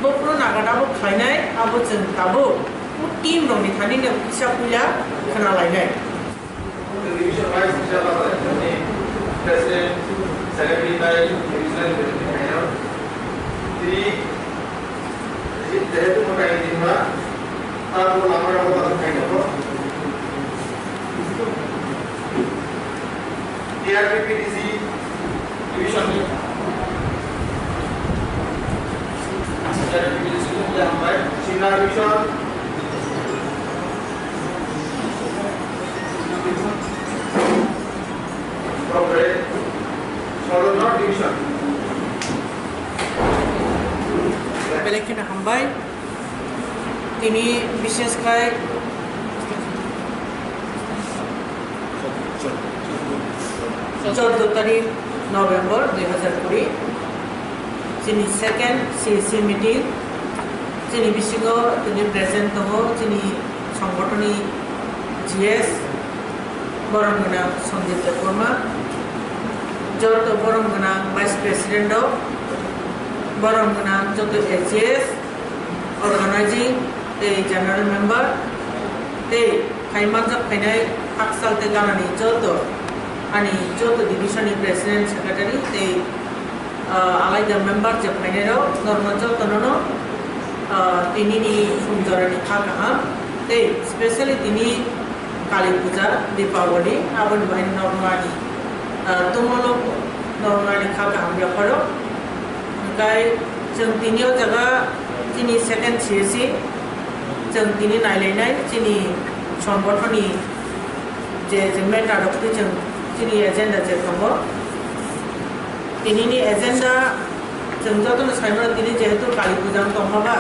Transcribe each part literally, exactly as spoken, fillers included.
Bo phuru naga abo khlainai, abo chwng tabuk o team rokni thani no kisa puila khna lainai. Division wise kisa lainai, president, secretary bai division khainai. Tini jehetu mo kain din ba, ta bo lama rok ta khainai bo. T R P P D C division ni, T R P P D C ni hambai, Simna division, Bokre, Sodor North division. Belai kheno hambai. Tini bishes khai chordo tarik November dui hazar kuri, chini second C C meeting, chini bisingo tini present tongo chini songgothoni G S, borom gwnang Sanjit Debbarma, joto borom gwnang Vice President rok, borom gwnang joto A G S, Organizing tei General Member tei phai manjak phainai hakchal tei ganani joto ani joto division ni President, Secretary tei, ah, alaida member je phainai rok norma joto no, ah, tini ni sumjora ni kha kaham tei specially tini Kali Puja, Deepavali, aboni bahai norma ni, ah, tongmolo norma ni kha kaham yapharo. Hingkai chwng tini o jaga chini second C S C, chwng tini nailainai chini songgothoni je, je matter rok twi chwng chini agenda je tongo. Tini ni agenda chwng jotono saimano tini jehetu Kali Puja wng tongma ba,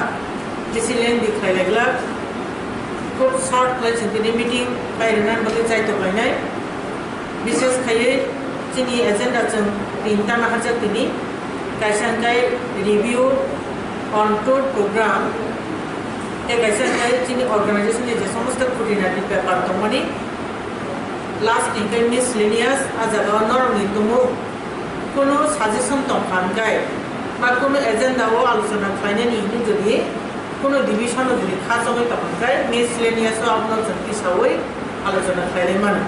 bisi lengdi khlai lai glak. Khub short khlai chwng tini meeting bai rwna bagwi chaitok lainai. Bishes khaiwi chini agenda chwng tinta naharjak tini. Kaisa hwnkhe review on tour program, tei kaisa hwnkhe chini organization ni je somosto khutinati bepar tongmani. Last hwnkhe miscellaneous, a jaga o norokni tumung kunu suggestion tongkha hwnkhe ba kunu agenda o alochona khlainani hwnwi jodi kunu division o jodi kha chongwi tongkha hwnkhe miscellaneous o abono chwng tisaui alochona khlailai mano.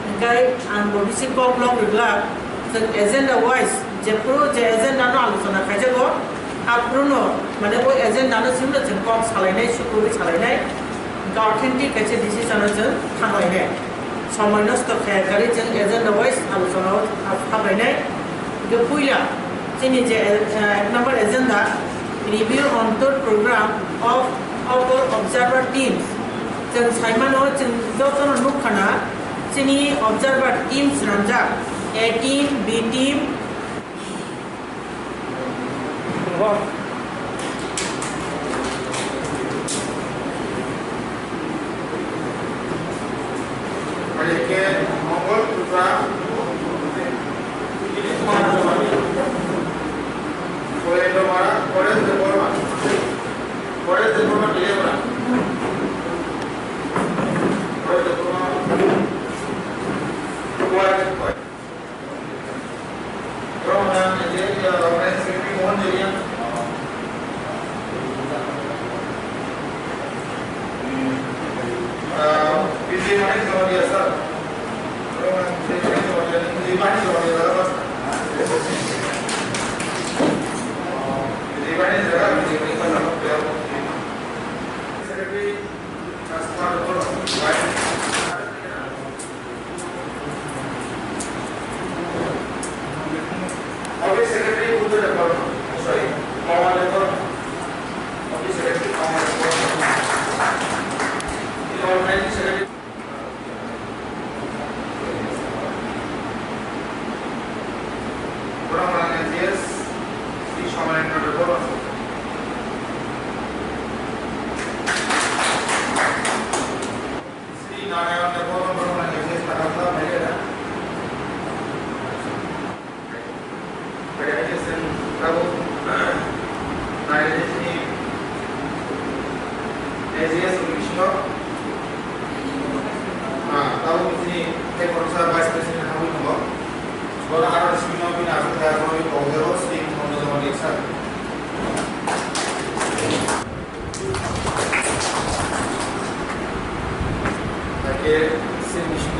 Hingkai ang bo bisi kok lok rwglak, chwng agenda wise jephuru je agenda no alochona khaijago, aphuru no, mane, o agenda no simi no chwng kok salainai, sukurwi salainai, hingkhe authentic kaisa decision o chwng thanglainai. Somoi nosto khaya karwi chwng agenda wise alochona o thanglainai. Hingkhe puila chini je, eh, ek number agenda, review on tour program of our observer teams. Chwng saimano, chwng jotono nukkhana, chini observer teams swnamjak, A team, B team. Mongol Putra, Dilip Kumar Chowdhury, Surendra Mara, Paresh Debbarma, Paresh Debbarma, Dilip Mara, Paresh Debbarma, Kuwait, Kuwait. Rong nang, eh, eh, Rong nang, Sri Mohan Jaiya.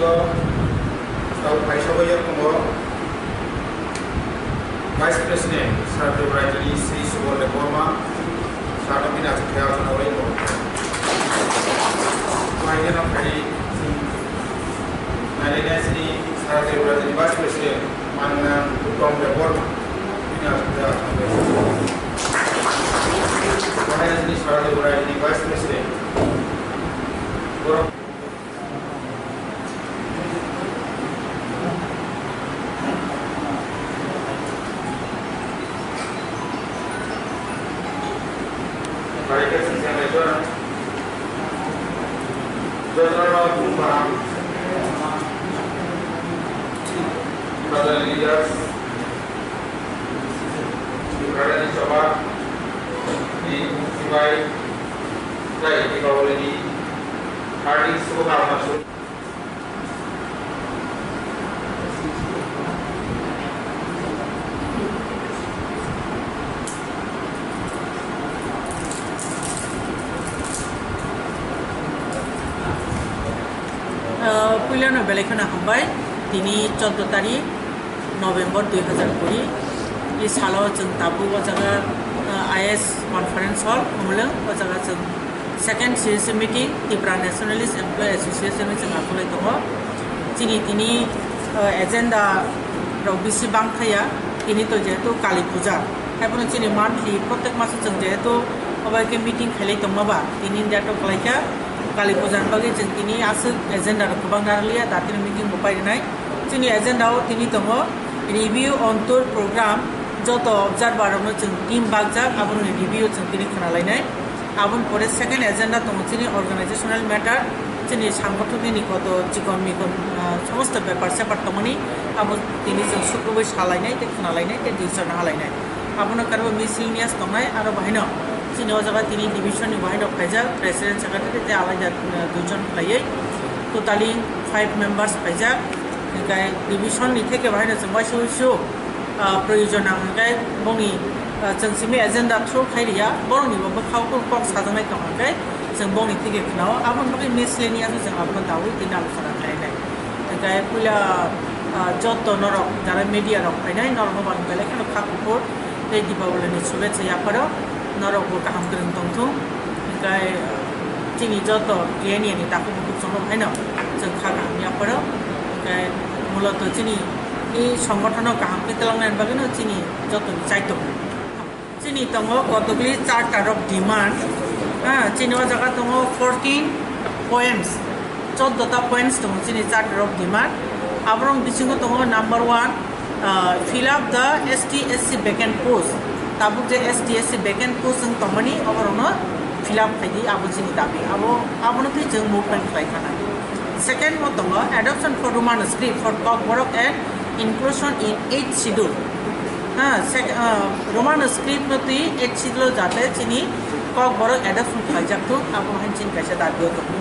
Tau kaisa bai tongo Vice President Sir Devrajini Sri Subodh Debbarma, Sir no bini achuk khe achuk no bai tongo. Mai gana phai sing nai nai sini Sir Devrajini Vice President manna Uttam Debbarma bini achuk khe achuk no bai tongo. Mai sini Sir Devrajini Vice President. Jotono bumbang, brother leaders, brother ni choba, ni sibai, tei Deepavali ni hardik shubhakamna. Ah, puilano belai kheno hambai. Tini choddo tarik November dui hazar kuri. I salo chwng tabuk o jaga, ah, I S conference hall, Khumulwng, o jaga chwng second C S A meeting, Tipra Nationalist Employee Association ni chwng akhulai tongo. Chini tini, ah, agenda rok bisi bangthaya, tini to jehetu Kali Puja. Haiphano chini monthly, protek maso chwng jehetu obo khe meeting khailai tongma ba, tini date o khlaikha Kali Puja ni bagwi chwng tini aswk agenda rok kwbang narwkliya, datino meeting bo pairwnai. Chini agenda o tini tongo review on tour program, joto observer rokno chwng team bakjak, aboni review chwng tini khwnalainai. Aboni pore second agenda tongo chini organizational matter, chini sangothon nini koto chikon mikon, ah, somosto bepar separ tongmani, abo tini chwng sukrubwi salainai tei khwnalainai tei decision halainai. Abono karwi miscellaneous tongnai, aro bahaino chini o jaga tini division ni bahaino phaijak, president, secretary tei alaida, ah, duijon khlaiwi, totally five members phaijak. Hinkhe division ni theke bahaino chwng waisa waisa, ah, proyojon nang hinkhe bongni, ah, chwng simi agenda through khai riya, borokni bo bwkhao kok sajaknai tong hinkhe chwng bongni theke khwnao, aboni bagwi miscellaneous chwng abono dawi tini alochona khlainai. Hinkhe puila, ah, joto norok jara media rok phainai, norokno bo ang belai kheno kha kuphur tei Deepavali ni shubhechha yapharo, norok bo kaham kwrwng tongthung. Hinkhe chini joto K N A ni takhuk bukhuk chwngno phaino chwng kha kaham yapharo. Hinkhe muloto chini i songothono kaham khe twlangnani bagwino chini jotoni chaitok. Chini tongo kotokli charta rok demand. Ha, chini o jaga tongo fourteen points, choddo ta points tongo chini charta rok demand. Aborok bisingo tongo number one, ah, fill up the S T S C vacant post. Tabuk je S T S C vacant post wng tongmani, oborokno fill up khaidi, abo chini dabi. Abo, abono twi chwng movement khlai khana. Second o tongo adoption for Roman script for Kokborok and inclusion in eighth schedule. Ha, sec-, ah, Roman script no twi eighth schedule o jate chini Kokborok adoption khlaijak thung, abo hai chini kaisa dabi o tongo.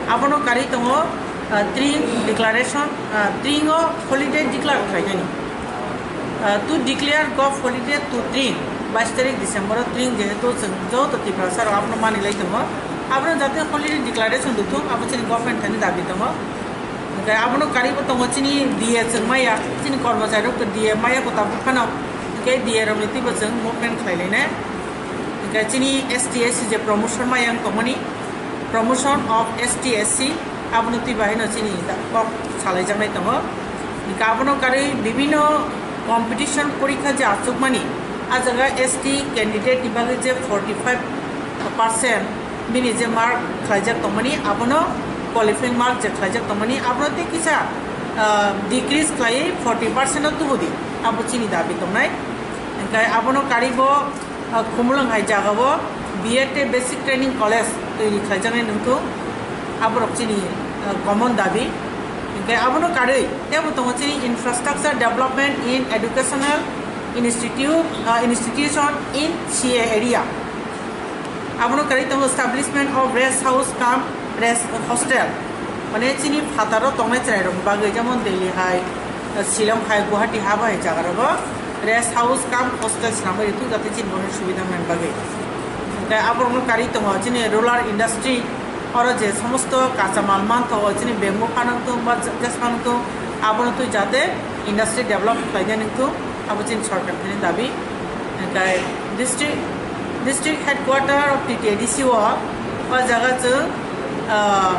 Abono karwi tongo, ah, Tring declaration, ah, Tring o holiday declare khlainani. Ah, to declare Gov holiday to Tring, bais tarik December o Tring jehetu chwng joto Tiprasa rok abono manwi lai tongo. Abono jate holiday declaration rwthung, abo chini government thani dabi tongo. Hwnkhe abono karwi bo tongo chini D A chwng maya, chini kormochari rok to D A maya ko tabuk phano. Hwnkhe D A rokni twibo chwng movement khlai lainai. Hwnkhe chini S T S C je promotion maya wng tongmani, promotion of S T S C, abono twi bahaino chini da-, kok salaijaknai tongo. Hwnkhe abono karwi bibinno competition porikha je achukmani, a jaga S T candidate ni bagwi je forty five percent bini je mark khlaijak tongmani, abono qualifying mark je khlaijak tongmani, abono tei kisa, ah, decrease khlaiwi forty percent o tubudi, abo chini dabi tongnai. Hwnkhe abono karwi bo, ah, Khumulwng hai jagao B Ed tei Basic Training College twi khlaijaknai nungthung, aborok chini, ah, common dabi. Hwnkhe abono karwi teibo tongo chini infrastructure development in educational institute, ah, institution in C A area. Abono karwi tongo establishment of rest house cum rest hostel. Mane chini phataro tongnai chwrairokni bagwi, jemon Delhi hai, Shillong hai, Guwahati ha bai jaga rogo rest house cum hostel swnamwi rwthwk, jate chini bono subida wngnani bagwi. Hwnkhe aborokno karwi tongo chini rural industry, Oro je somosto kachamal manthogo, chini bamboo phano wngthung ba jas phano wngthung, abono twi jate industry develop khlainani wngthung, abo chini sorkar thani dabi. Hwnkhe district, district headquarter of T T A D C o, o jaga chwng, ah,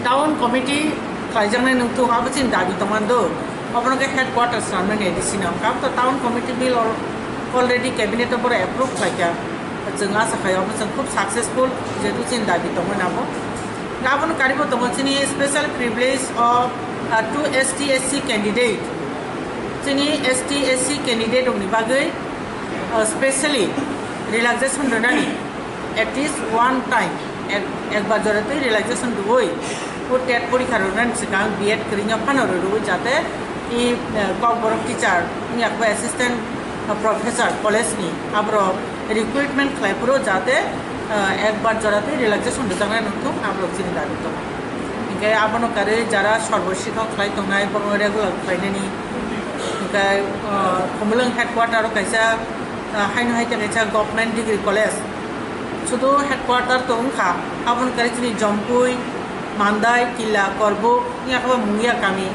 town committee khlaijaknai wngthung, abo chini dabi tongmani do. Obono khe headquarters swnamnani A D C no. Kabo to town committee bill al-, already cabinet o borok approve khlaikha. Chwng asa khai obo chwng khub successful, jehetu chini dabi tongmani abo. Abono karibo tongo chini special privilege of, uh, two S T S C candidate. Chini S T S C candidate rokni bagwi, uh, specially relaxation rwnani. At least one time, ek, ekbar jora twi relaxation rwui, o tet porikha rwnani swkang B Ed kwrwino phano rwui jate i, eh, Kokborok teacher, wngya khe assistant, eh, professor college ni aborok recruitment khlai phuru jate, eh, ekbar jora twi relaxation rwjaknai wngthung, aborok chini dabi tongo. Hinkhe abono karwi jara sorbo sikho khlai tongnai, bono regular khlainani, hinkhe, eh, Khumulwng headquarter o kaisa, eh, haino hai khe kaisa government degree college, sudu headquarter to wngkha, aboni kari chini Jompui, Mandai, Killa, Korbuk, yakha Mungia kami,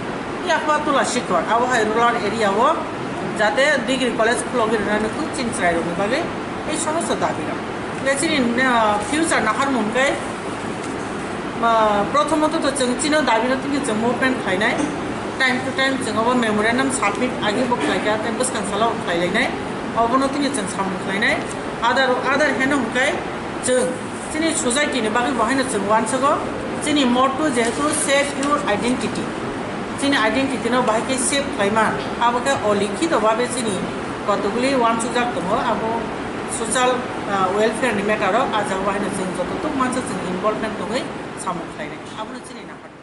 yakha Tula Sikhor, abo hai rural area o jate degree college khulogwi rwnani wngthung chini chwrairokni bagwi ei somosto dabi rok. Hwnkhe chini, ah, future naharmung khe, ah, prothomot to chwng chini dabi no tini chwng movement khlainai, time to time chwng abo memorandum submit agi bo khlaikha, tei bwskang salo bo khlailainai, obono tini chwng samung khlainai. Other, other hand hwnkhe chwng chini society ni bagwi bo haino chwng uansugo. Chini motto jehetu "Save your identity". Chini identity no bahai khe save khlaima, abo khe olikhito babe chini kotokgwli uansukjak tongo, abo social, ah, welfare ni matter o, ah jaga o haino chwng joto tok mansa chwng involvement tongwi samung khlainai. Abono chini naharmung.